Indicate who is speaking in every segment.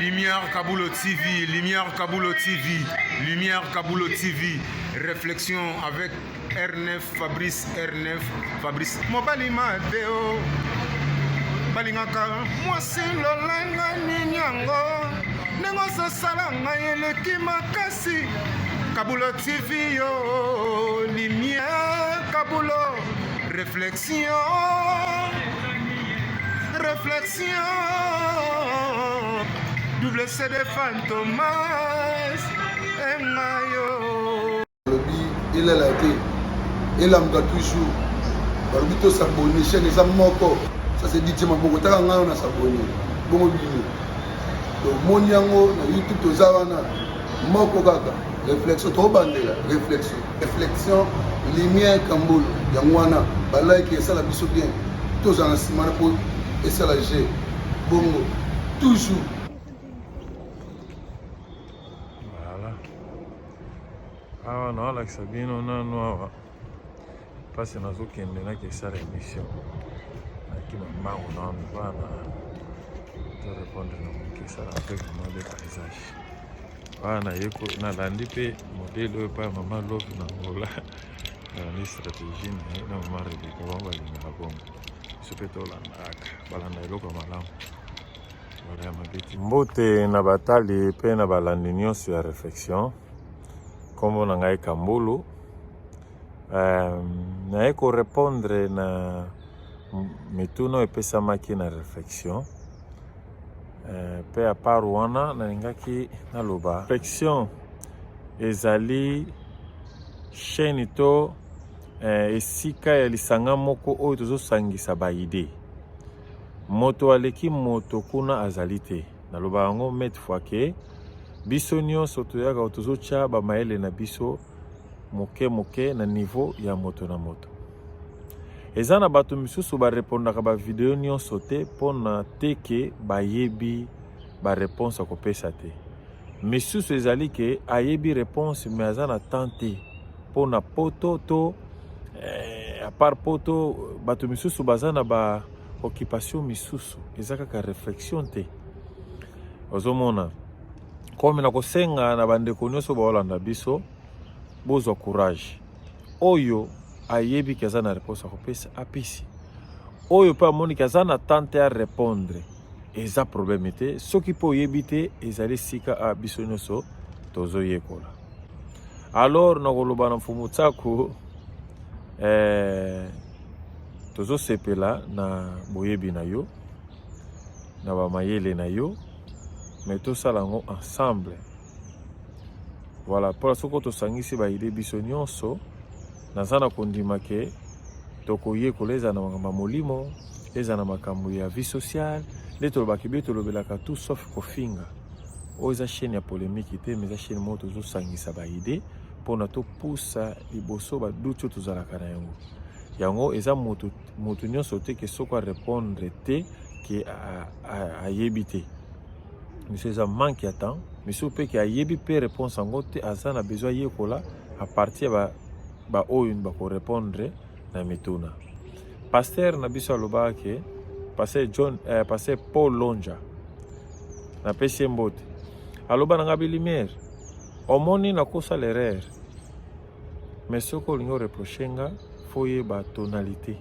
Speaker 1: Lumière Kabulo TV, Lumière Kabulo TV, Lumière Kabulo TV, réflexion avec R9 Fabrice R9 Fabrice mobali mabe o balingaka mwasi lolenge nini yango ndenge ozosala ngai eleki makasi Kabulo TV yo Lumière Kabulo réflexion réflexion double CD Fantomas engayo
Speaker 2: Balobi elala te, elamuka toujours. Balobi to s'abonner, chaîne eza moko. Ça c'est DJ Maboko, taka ngai na s'abonner. Bongo bino. Tomoni yango na YouTube toza wana moko kaka. Réflexion tobandela, réflexion. Réflexion lumière Kambolo yango wana ba like esala biso bien. Tozala na nsima na po esala G. Bongo toujours.
Speaker 3: Voilà. Awa naolakisa bino nanu awa mpasi nazokende naki esala émission nakima mbangu nanu bana to répondre na moke esala mpe vraiment de paysage wana nalandi mpe modele oyo epai ya mama lobi na angola nalandi stratégie na ye na mama rebeka bango balingaka bongo biso mpe tolandaka balanda eloko ya malamu. Mbote na batali pe na balandi nyonso ya reflexion. Kombo na ngai Kambulu. Euh, naye ko répondre na mituna oyo epesamaki na reflexion. Euh, pe à part wana nalingaki naloba reflexion ezali chaîne to eh, esika ya lisanga moko oyo tozosangisa ba idee. Moto aleki moto kuna azali te. Naloba yango maintes fois ke biso nyonso toyaka tozotya ba mayele na biso moke moke na niveau ya moto na moto. Eza na bato misusu ba repondaka ba video nyonso te mpona te ke bayebi ba reponse ya kopesa te. Misusu ezali ke ayebi reponse mais aza na temps te mpona poto to eh, à part poto bato misusu baza na ba occupation misusu eza kaka réflexion te ozomona komi na kosenga na bandeko nyonso baolanda biso bozwa courage oyo ayebi ke aza na réponse akopesa apesi oyo mpe amoni ke aza na temps te arépondre eza problème te soki mpe oyebi te ezali esika a biso nyonso tozoyekola alors nakoloba na mfumu tsaku eh, tozosepela na boyebi na yo na bamayele na yo me tosala yango ensemble voilà mpo soko tosangisi baide biso nyonso naza na kondima ke tokoyekola ezala na makambo ya molimo ezala na makambo ya vie sociale nde tolobaka ebie tolobelaka tout sauf kofinga oyo eza chaîne ya polémique te mais eza chaîne moko tozosangisa baide mpona topusa liboso baduti oyo tozalaka na yango yango eza moto moto nyonso te ke soko arépondre te ke ayebi te misu eza manque ya temps misu mpe ke ayebi mpe réponse yango te aza na besoin ayekola à partir ya baoyo ba bakorépondre na mituna pasteur na biso alobaka ke pasteur John eh, pasteur Paul Lonja napesi ye mbote aloba na ngai bilumière omoni nakosala erreur mais soki olingi oreproche nga fo oyeba tonalité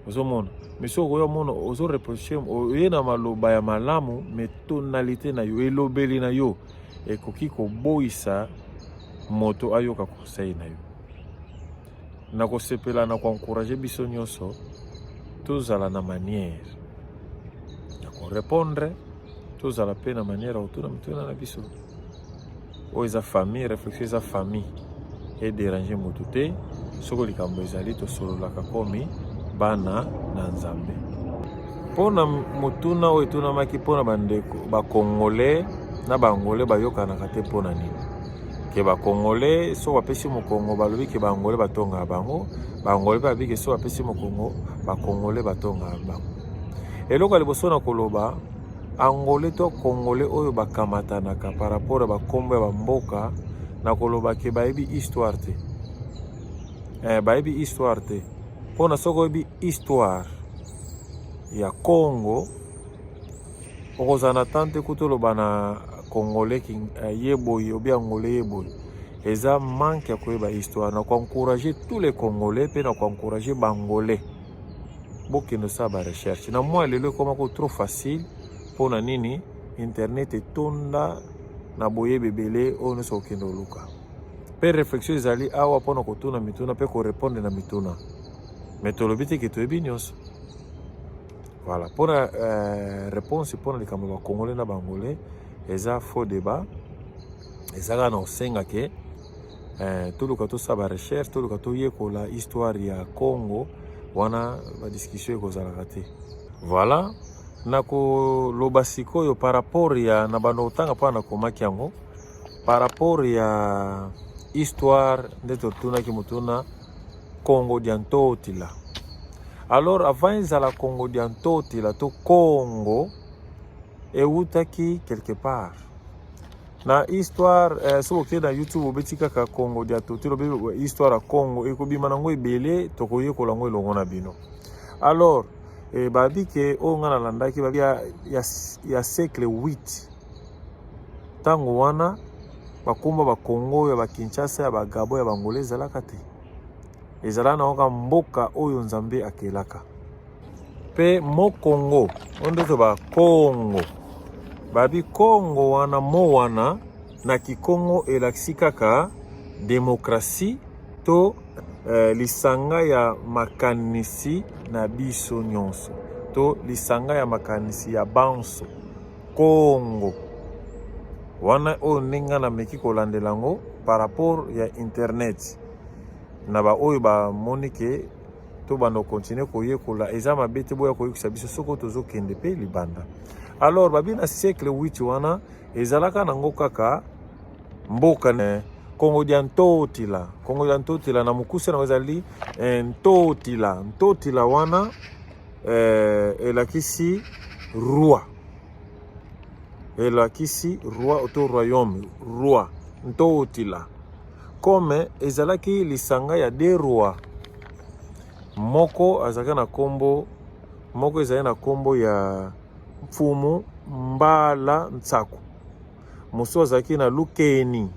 Speaker 3: ozomona mais soki okoya omona ozo reproche oye na maloba ya malamu mais tonalité na yo elobeli na yo ekoki koboyisa moto ayoka conseil na yo nakosepela na koencourage biso nyonso tozala na manière ya korepondre tozala mpe na manière ya kotuna mituna na biso oyo eza famille réflexion eza famille ederange motu te soko likambo ezali tosololaka komi bana na nzambe mpo na motuna oyo etunamaki mpo na bandeko bakongole na baangole bayokanaka te mpo na nini ke bakongole so bapesi mokongo balobi ke baangole batongaka bango baangole mpe babi ke so bapesi mokongo bakongole batongaka bango eloko ya liboso na koloba Angolais to Congolais oyo bakamatanaka par rapport ya bakombo ya bamboka na koloba ke bayebi histoire te eh, bayebi histoire te mpona soki oyebi histoire ya Congo. Okozala na temps te kutu oloba na congolais ye boye obi angolais ye boye. Eza manque ya koyeba histoire. Na ko encourager tous les congolais pe na ko encourager ba angolais. Bokende osala ba recherche. Na mwa lelo ekoma ko trop facile pona nini internet etonda na boyebi ebele oyo nyonso okende oluka. Pe réflexion ezali awa pona kotuna mituna pe ko répondre na mituna. Mais tolobi te ke toyebi nyonso. Voilà, pona réponse pona likambo ba congolais na ba angolais eza faux débat. Eza kaka na kosenga ke toluka tosala ba recherche, toluka toyekola histoire ya Congo wana ba discussion ekozalaka te. Voilà, na koloba sikoyo par rapport ya na bando kotanga mpo nakomaki yango par rapport ya histoire nde totunaki motuna Congo dia Ntotila. Alors avant ezala Congo dia Ntotila to Congo ewutaki quelque part na histoire. Soki okei na YouTube, obeti kaka Congo dia Ntotila, obebi histoire ya Congo, ekobima nango ebele, tokoyekola yango elongo na bino. Alors babi ke oyo ngai nalandaki babi ya siècle 8, ntango wana bakomba bakongo ya bakinshasa, ya bagabo, ya bangola ezalaka te. Ezalaka na kaka mboka oyo Nzambe akelaka. Mpe mokongo oyo nde to bakongo, babi kongo wana, mo wana na kikongo elakisi kaka demokrasie to lisanga ya makanisi na biso nyonso to lisanga ya makanisi ya banso. Kongo wana oyo ndenge nameki kolandela yango par rapport ya internet na baoyo bamoni ke tobanda kocontinuer koyekola, eza mabe te. Boya koyebisa biso soki tozokende mpe libanda. Alors babi na siècle 8 wana ezalaka nango kaka mboka Kongo dia Ntotila. Kongo dia Ntotila na mokuse nango ezali Ntotila. Ntotila wana elakisi roi, elakisi roi to royaume, roi Ntotila. Comme ezalaki lisanga ya deux rois, moko azalaki na kombo moko ezali na kombo ya Mfumu Mbala Ntsaku, mosusu azalaki na Lukeni.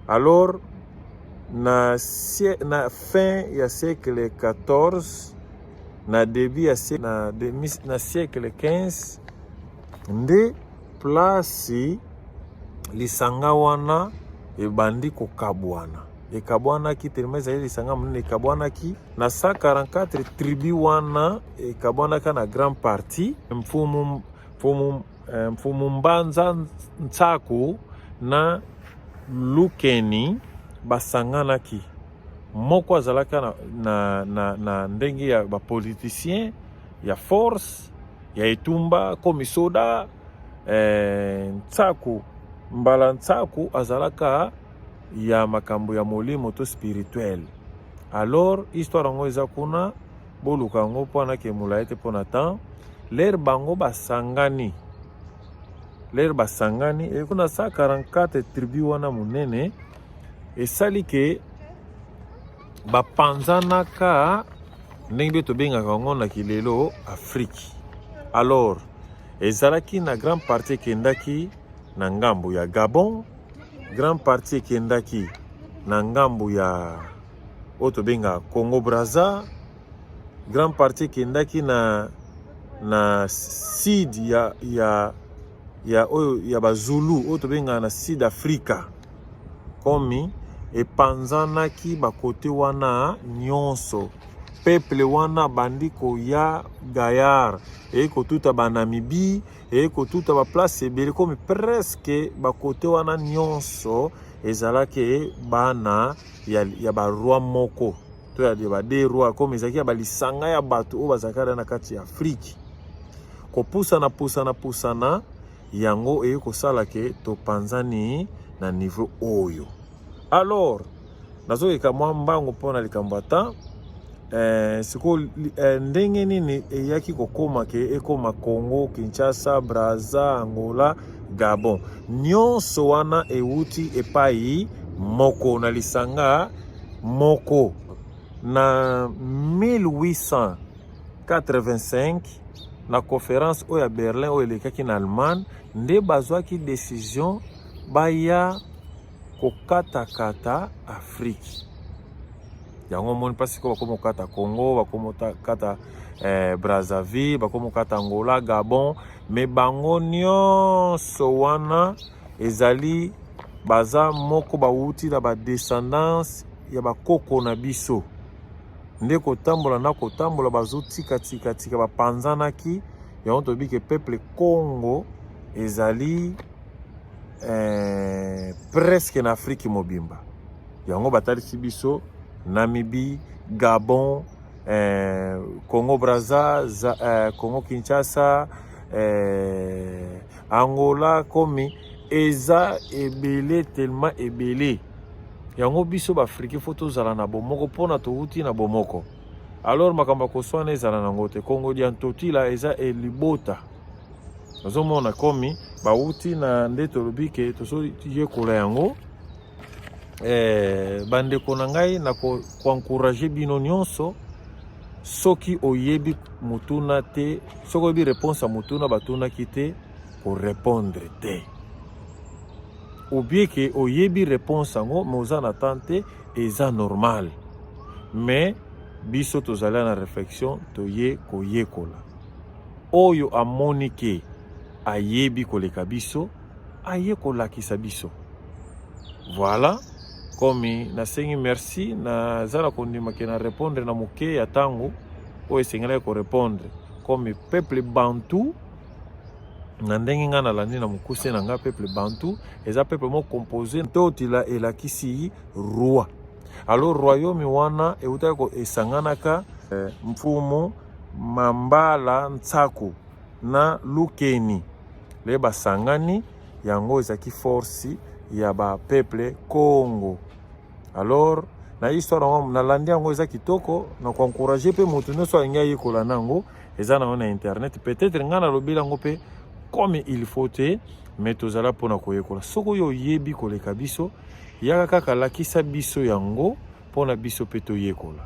Speaker 3: Alors na fin ya siècle 14, na début ya na siècle 15 nde place lisanga wana ebandi kokabwana. Ekabwanaki tellement ezali lisanga monene, ekabwanaki na 144 tribu. Wana ekabwanaka na grande partie Mfumu Mbanza Ntsaku na Lukeni basanganaki. Moko azalaka na ndenge ya bapoliticien, ya force ya etumba komi soda. Ntsaku Mbala Ntsaku azalaka ya makambo ya molimo to spirituel. Alors histoire yango eza kuna, boluka yango mpo anake molai te mpo na temps. Lere bango basangani, lere basangani ekuna 144 tribu wana monene, esali ke bapanzanaka ndenge mpe tobengaka yango na kilelo Afrique. Alors ezalaki na grande partie ekendaki na ngambo ya Gabon, grande partie ekendaki na ngambo ya oyo tobengaka Congo Braza, grande partie ekendaki na sud ya oyo ya bazulu oyo tobengaka na Sud Afrika. Komi epanzanaki bakote wana nyonso, peuple wana bandi koya gayar, eye kotuta banamibi, eye kotuta baplace ebele. Komi presque bakote wana nyonso ezalaki bana ya baroi moko to ya ba deux rois. Komi ezalaki ya balisanga ya bato oyo bazalaki na kati ya Afrike, kopusana pusana pusana yango eye kosala ke topanzani na niveau oyo. Alors nazokeka mwa mbangu mpona likambo ya temps. Sikoyo ndenge nini eyaki kokóma ke ekóma Congo Kinshasa, Braza, Angola, Gabon, nyonso wana ewuti epai moko na lisanga moko na 1885? Na conference oyo ya Berlin oyo elekaki na Allemagne nde bazwaki decision baya kokatakata Afrique. Yango omoni mpasi ko bakomi kokata Congo, bakomi kokata Brazzaville, bakomi kokata Angola, Gabon, me bango nyonso wana ezali baza moko bawuti na ba descendance ya bakoko na biso. Nde kotambola na kotambola bazotika tika tika bapanzanaki. Yango toyebi ke peuple Congo ezali presque na Afrique mobimba. Yango batalisi biso Namibie, Gabon, Congo Brazza, Congo Kinshasa, Angola, komi eza ebele, tellement ebele. Yango biso baafrike fo tozala na bomoko mpona towuti na bomoko. Alors makambo ya koswana ezala nango te. Kongo dia Ntotila eza elibota. Ozomona komi bawuti na nde tolobi ke tozoyekola yango. Bandeko na ngai, na koencourage bino nyonso, soki oyebi motuna te, soki oyebi réponse ya motuna batunaki te, korépondre te. Ou bien ke oyebi réponse yango mais oza na temps te, eza normal. Mais biso tozali na réflexion, toye koyekola. Oyo amoni ke ayebi koleka biso, aye kolakisa biso. Voilà, komi nasengi merci, naza na kondima ke na répondre na moke ya ntango oyo esengelaki korépondre. Komi peuple bantu, na ndenge ngai nalandi na mokuse na ngai, peuple bantu eza peuple moko composé. Ntotila elakisi roi. Alors royaume wana eutaki esanganaka mfumu Mambala Ntsaku na Lukeni le basangani, yango ezalaki force ya bapeuple Congo. Alors na histoire yango nalandi yango, eza kitoko na koencourage mpe moto nyonso alingi ayekola na yango, eza nango na internet. Peut-être ngai nalobeli yango mpe comme il faut te, mais tozala mpona koyekola. Soki oyo oyebi koleka biso, yaka kaka lakisa biso yango mpona biso mpe toyekola.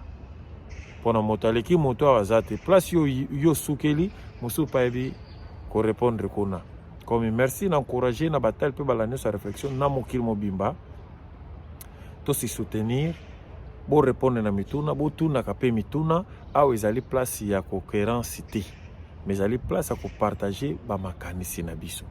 Speaker 3: Mpona moto aleki moto awa aza te. Place yo yo sukeli, mosusu mpe ayebi korépondre kuna. Comme merci na encourage na batali mpe balandi nyonso ya réflexion na mokili mobimba, tosi soutenir, borépondre na mituna, botunaka mpe mituna. Awa ezali place ya concurrence te, mais ezali place ya kopartage bamakanisi na biso.